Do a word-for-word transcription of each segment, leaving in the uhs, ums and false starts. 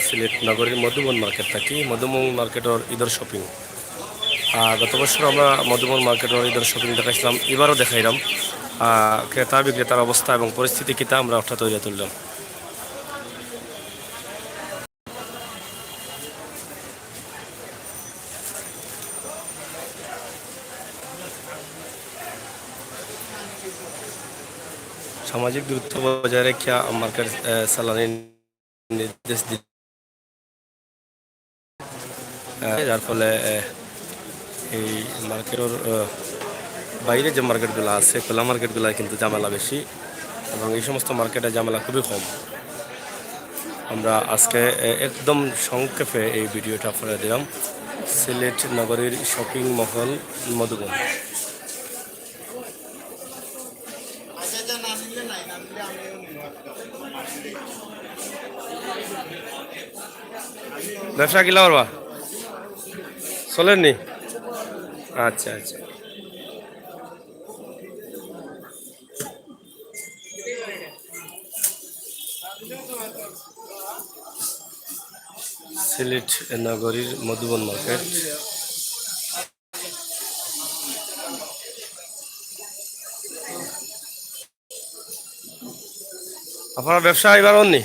সিলেট নগরীর মধুবন মার্কেট থাকি, মধুবন মার্কেটর ঈদর শপিং। আহ, গত বছর আমরা মধুবন মার্কেটর ঈদর শপিং দেখাইছিলাম, এবারও দেখাইলাম। আহ, ক্রেতা বিক্রেতার অবস্থা এবং পরিস্থিতি কিতা আমরা অর্থাৎ তুলিয়া তুললাম। সামাজিক দূরত্ব বজায় রাখিয়া মার্কেট, আহ, চালানির নির্দেশ দিল, আহ, যার ফলে, আহ, এই মার্কেটর, আহ, বাইরে যে মার্কেটগুলো আছে, খোলা মার্কেটগুলো কিন্তু ঝামেলা বেশি এবং এই সমস্ত মার্কেটে ঝামেলা খুবই কম। আমরা আজকে, আহ, একদম সংক্ষেপে এই ভিডিওটা আপনারা দিলাম সিলেট নগরীর শপিং মহল মধুবন। ব্যবসা কিলা করবা? চলের নি? আচ্ছা, আচ্ছা। সিলেট নগরীর মধুবন মার্কেট। আপনার ব্যবসা এবার অননি?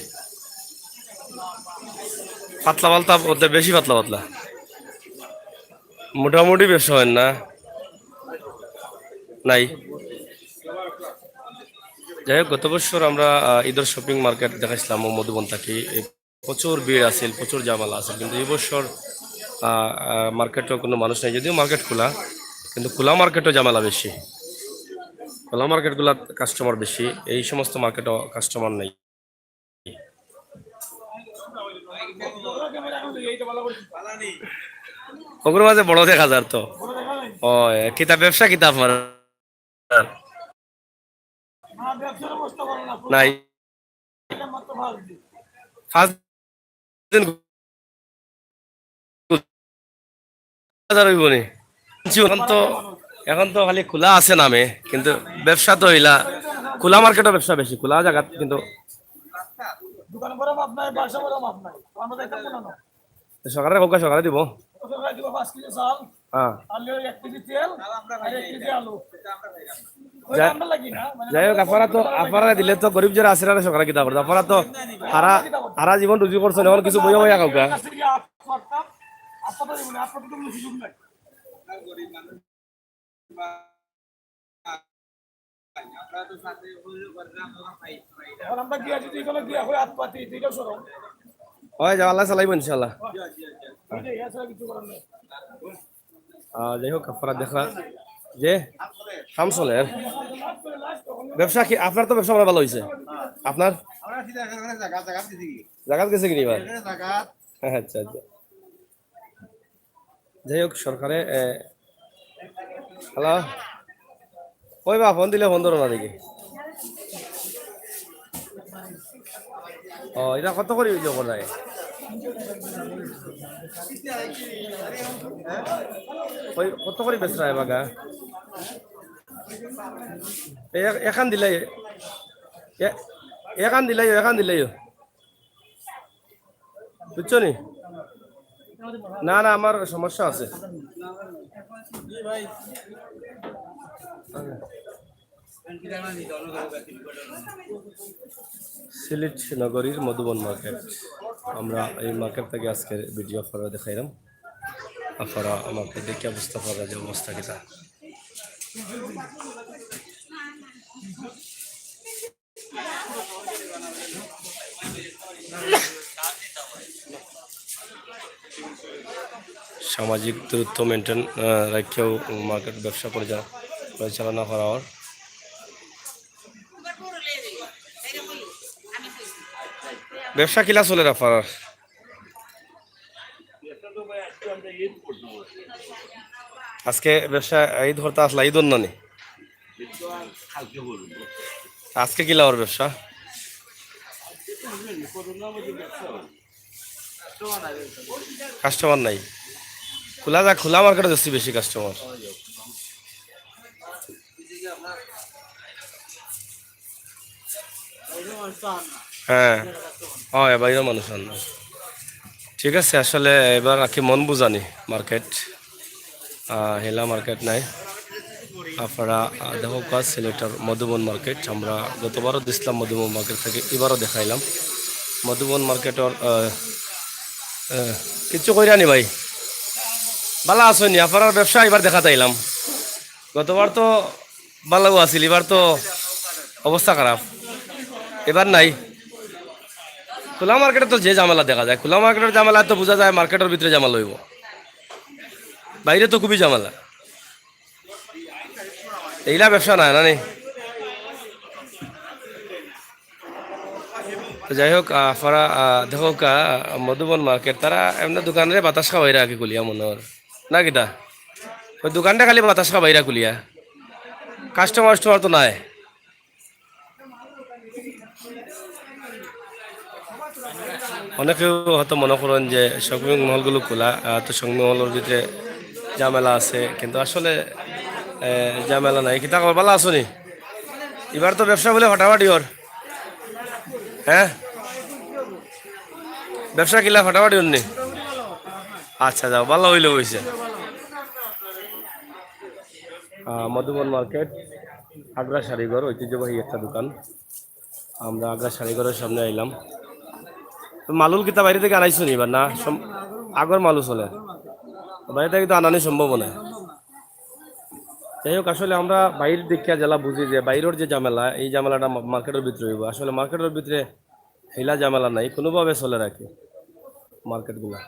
পাতলা পাতলা বলতে বেশি পাতলা পাতলা? মোটামুটি ব্যবসা হয় না? নাই। যাই হোক, গত বছর আমরা, আহ, ঈদর শপিং মার্কেট দেখাইছিলাম ও মধুবন থাকি। এই প্রচুর ভিড় আছিল, প্রচুর ঝামেলা আছিল, কিন্তু এই বছর, আহ, আহ, মার্কেটও কোনো মানুষ নাই, যদিও মার্কেট খোলা, কিন্তু খোলা মার্কেটও ঝামেলা বেশি। খোলা মার্কেটগুলাত কাস্টমার বেশি, এই সমস্ত মার্কেটও কাস্টমার নাই। ওগুলোর মাঝে বড় দেখা যার তো। ও, এ, কিতা ব্যবসা কিতা আপনার? নাই। পাঁচ দিন হাজার হইব নি? এখন তো, এখন তো খালি খোলা আছে নামে, কিন্তু ব্যবসা তো হইলা খোলা মার্কেটও ব্যবসা বেশি, খোলা জায়গা কিন্তু। দোকান বড় মাপ নাই, বাসা বড় মাপ নাই, আমরা দেখতাম মনে হয়। সরকারে কউক্কা, সরকারে দিব। সরকারে দিব পাঁচ কেজি চাল, হ্যাঁ। আর লইও এক কেজি তেল, আর এক কেজি আলু। ওই যাই, আমরা লাগি না, মানে যাই হোক, আপনারা তো, আপনারা দিলে তো গরিব যারা আছে, তারা সরকারে কিতা করতো? আপনারা তো হারা, হারা জীবন রুজি করছেন, এখন কিছু বইয়া বইয়া খাউক্কা। কাছ থেকে আট পাতা, আট পাতা দিব না, আট পাতা তো কোনো সুযোগ নাই। এখন আমরা গিয়া যদি এখানে গিয়া হয় আট পাতি, দুইটা সরম। হয় যাও, আল্লাহ চালাইব ইনশাআল্লাহ। দুইটাই, এছাড়া কিছু করার নেই। আহ, যাই হোক, আপনারা দেখরা যে কাম চলের। ব্যবসা কি, আপনার তো ব্যবসা ভালো হইছে। আপনার? জাগাত গেছে কিনি বা? আচ্ছা, আচ্ছা। যাই হোক, সরকারে, এ, হ্যালো? ওই বা, ফোন দিলে ফোন ধরো না দেখি। ও, এটা কত করি অইলো করায়? ওই কত করি বেচরা এবাকা? এ-, এখান দিলাই, এ-, এখান দিলাই, এখান দিলাই। বুঝছো নি? না, না, আমার সমস্যা আছে। সিলেট নগরীর মধুবন মার্কেট। আমরা এই মার্কেট থাকি আজকের ভিডিও আপনারা দেখাইলাম। আপনারা আমাকে দেখে বুঝতে পারবেন যে অবস্থা কিতা। সামাজিক দূরত্ব মেইনটেইন, আহ, রাখিয়াউ মার্কেট ব্যবসা পরিচা-, পরিচালনা করা অর। ব্যবসা কিলা চলের আপনার? আজকে ব্যবসা ঈদ করতা আসলা, ঈদ অর না নি? আজকে কিলা অর ব্যবসা? কাস্টমার নাই। খোলা যা, খোলা মার্কেটে দেখছি বেশি কাস্টমার। হ্যাঁ, হ্যাঁ, বাইরেও মানুষ আন না। ঠিক আছে, আসলে এবার আর কি মন বুঝানি মার্কেট, আহ, হেলা মার্কেট নাই। আপনারা, আহ, দেখউক্কা সিলেটর মধুবন মার্কেট, আমরা গতবারও দিছিলাম মধুবন মার্কেট থাকি, এবারও দেখাইলাম মধুবন মার্কেটর। আহ, আহ, কিচ্ছু কইরা নি ভাই, ভালা আছইন নি? আপনারার ব্যবসা এবার দেখাত আইলাম। গতবার তো ভালাউ আছিল, এবার তো অবস্থা খারাপ, এবার নাই। খোলা মার্কেটে তো যে ঝামেলা দেখা যায়, খোলা মার্কেটর ঝামেলা তো বুঝা যায়, মার্কেটর ভিতরে ঝামেলা অইবো, বাইরে তো খুবই ঝামেলা। এইলা ব্যবসা নাই না নি? তো যাই হোক, আহ, আপনারা, আহ, দেখউক্কা, আহ, মধুবন মার্কেট, তারা এমনে দোকানরে বাতাস খাওয়াইরা আর কি খুলিয়া মনে অর। না কিতা? ওই দোকানটা খালি বাতাস খাওয়াইরা খুলিয়া। কাস্টমার, কাস্টমার তো নাই। অনেকেউ হয়তো মনে করইন যে শপিং মলগুলো খোলা, আহ, তো শপিং মলর ভিতরে ঝামেলা আছে, কিন্তু আসলে, আহ, ঝামেলা নাই। কিতা খবর, ভালা আছো নি? এবার তো ব্যবসা বুলে ফাটাফাটি অর, হ্যাঁ? ব্যবসা কিলা ফাটাফাটি অর নি? আচ্ছা, যাও, ভালা অইলে অইছে। আহ, মধুবন মার্কেট, আগ্রা শাড়িঘর, ঐতিহ্যবাহী একটা দোকান। আমরা আগ্রা শাড়িঘরর সামনে আইলাম। তো মালুল কিতা বাইরে থাকি আনাইছো নি এবার? না, সম-, আগর মালউ চলে, বাইরে থাকি তো আনানি সম্ভব নায়। যাই হোক, আসলে আমরা বাইর দেখিয়া যেলা বুঝি যে বাইরর যে ঝামেলা, এই ঝামেলাটা মা-, মার্কেটর ভিতরে অইবো। আসলে মার্কেটর ভিতরে হেলা ঝামেলা নাই, কোনোভাবে চলের আর কি মার্কেটগুলা।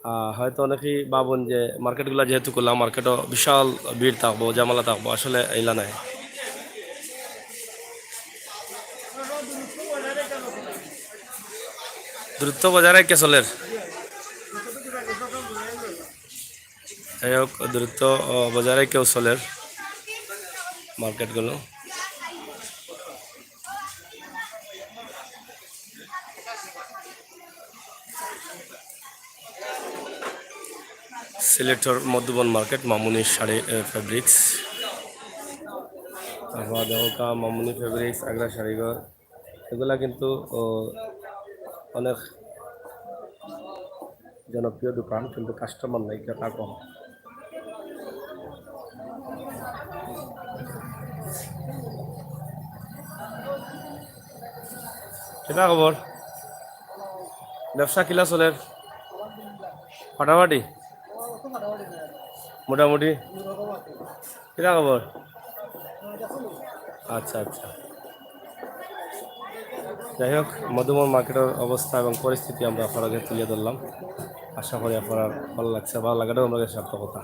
আহ, হয়তো অনেকেই ভাবইন যে মার্কেটগুলা যেহেতু খোলা, মার্কেটও বিশাল ভিড় থাকবো, ঝামেলা থাকবো, আসলে এইলা নাই। দূরত্ব বজায় রাখিয়া চলের। যাই হোক, দূরত্ব, আহ, বজায় রাখিয়াউ চলের মার্কেটগুলো। সিলেটর মধুবন মার্কেট, মামুনি শাড়ি, এ, ফেব্রিক্স। তারপর দেখউক্কা মামুনি ফেব্রিক্স, আগ্রা শাড়িঘর, এগুলা কিন্তু, ও, অনেক জনপ্রিয় দোকান, কিন্তু কাস্টমার নাই, ক্রেতা কম। কিতা খবর? ব্যবসা কিলা চলের? ফাটাফাটি? মোটামুটি? কিতা খবর? আচ্ছা, আচ্ছা। যাই হোক, মধুবন মার্কেটর অবস্থা এবং পরিস্থিতি আমরা আপনারার গেছে তুলিয়া ধরলাম। আশা করি আপনারার ভালা লাগছে, ভালা লাগাটাউ আমরার গেছে সার্থকতা।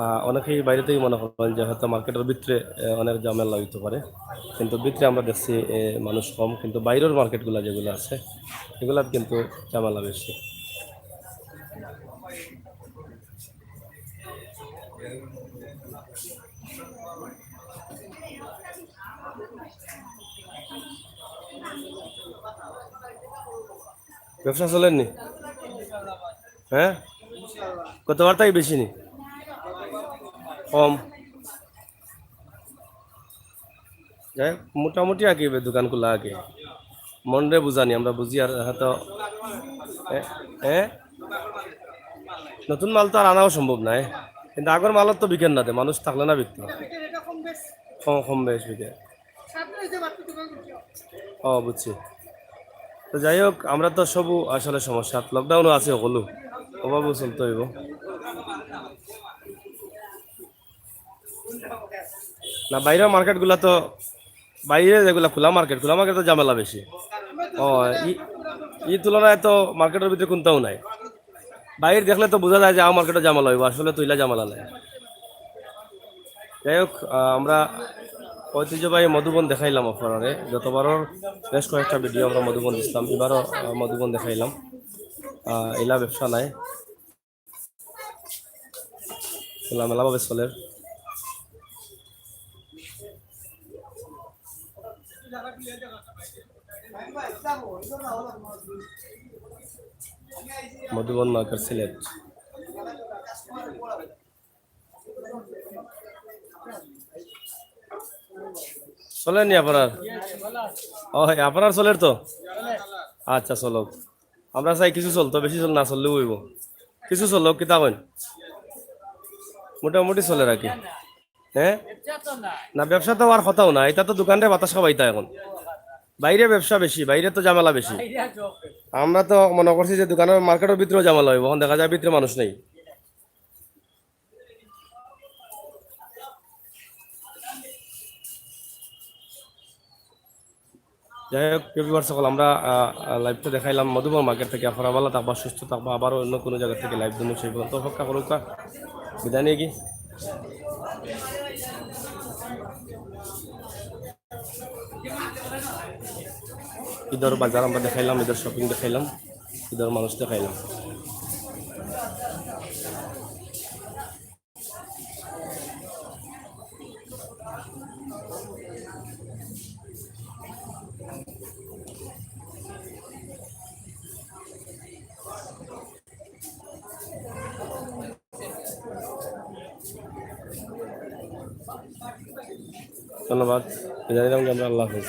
আহ, অনেকেই বাইরে থাকি মনে করইন যে হয়তো মার্কেটর ভিতরে, আহ, অনেক ঝামেলা অইতো পারে, কিন্তু ভিতরে আমরা দেখছি, এ, মানুষ কম, কিন্তু বাইরর মার্কেটগুলা যেগুলা আছে, এগুলাত কিন্তু ঝামেলা বেশি। ব্যবসা চলের নি? হ্যাঁ, গতবার থাকি বেশি নি? কম। যাই হোক, মোটামুটি আর কি দোকান খোলা আর কি। মনরে বুঝানি, আমরা বুঝি আর হয়তো, এ, এ? নতুন মাল তো আর আনাও সম্ভব নায়, কিন্তু আগর মালর তো বিকের না দে, মানুষ থাকলে না বিকতো। কম, কম বেশ বিকে। ও, বুঝছি। তো যাই হোক, আমরা তো সবউ আসলে সমস্যা, লকডাউনও আছে, হকলউ অভাবও চলতে অইবো। না, বাইরর মার্কেটগুলা তো, বাইরে যেগুলা খোলা মার্কেট, খোলা মার্কেট তো ঝামেলা বেশি। ও, ই, ই তুলনায় তো মার্কেটর ভিতরে কুন্তাউ নাই। বাইর দেখলে তো বুঝা যায় যে আ মার্কেটো ঝামেলা অইবো, আসলে তো ইলা ঝামেলা নাই। যাই হোক, আহ, আমরা ঐতিহ্যবাহী মধুবন দেখাইলাম আপনারারে। গতবারর বেশ কয়েকটা ভিডিও আমরা মধুবন দিছিলাম, এবারও, আহ, মধুবন দেখাইলাম। আহ, ইলা ব্যবসা নাই, খোলামেলাভাবে চলের। মধুবন মার্কেট সিলেট। চলের নি আপনারার? ও, আপনারার চলের তো? আচ্ছা, চলউক। আমরা চাই কিছু চলতো, বেশি চল না চললেও অইবো, কিছু চলউক, কিতা কইন? মোটামুটি চলে রাখি। হ্যাঁ, না, ব্যবসা তো আর কথাও না, ইতা তো দোকানরে বাতাস খাওয়াইতা এখন। বাইরে ব্যবসা বেশি, বাইরে তো ঝামেলা বেশি। আমরা তো মনে করছি যে দোকানর, মার্কেটর ভিতরেও ঝামেলা অইবো, এখন দেখা যায় ভিতরে মানুষ নাই। যাই হোক, প্রিয় viewers সকল, আমরা, আহ, আহ, live-টা দেখাইলাম মধুপুর মার্কেট থাকি। আপনারা ভালা থাকবা, সুস্থ থাকবা, আবারও অন্য কোনো জাগা থাকি live দিমু, সেই পর্যন্ত অপেক্ষা করউক্কা। বিদায় নিয়া গি। ঈদর বাজার আমরা দেখাইলাম, ঈদর shopping দেখাইলাম, ঈদর মানুষ দেখাইলাম। ধন্যবাদ। বিদায় নিলাম আমরা, আল্লাহ হাফেজ।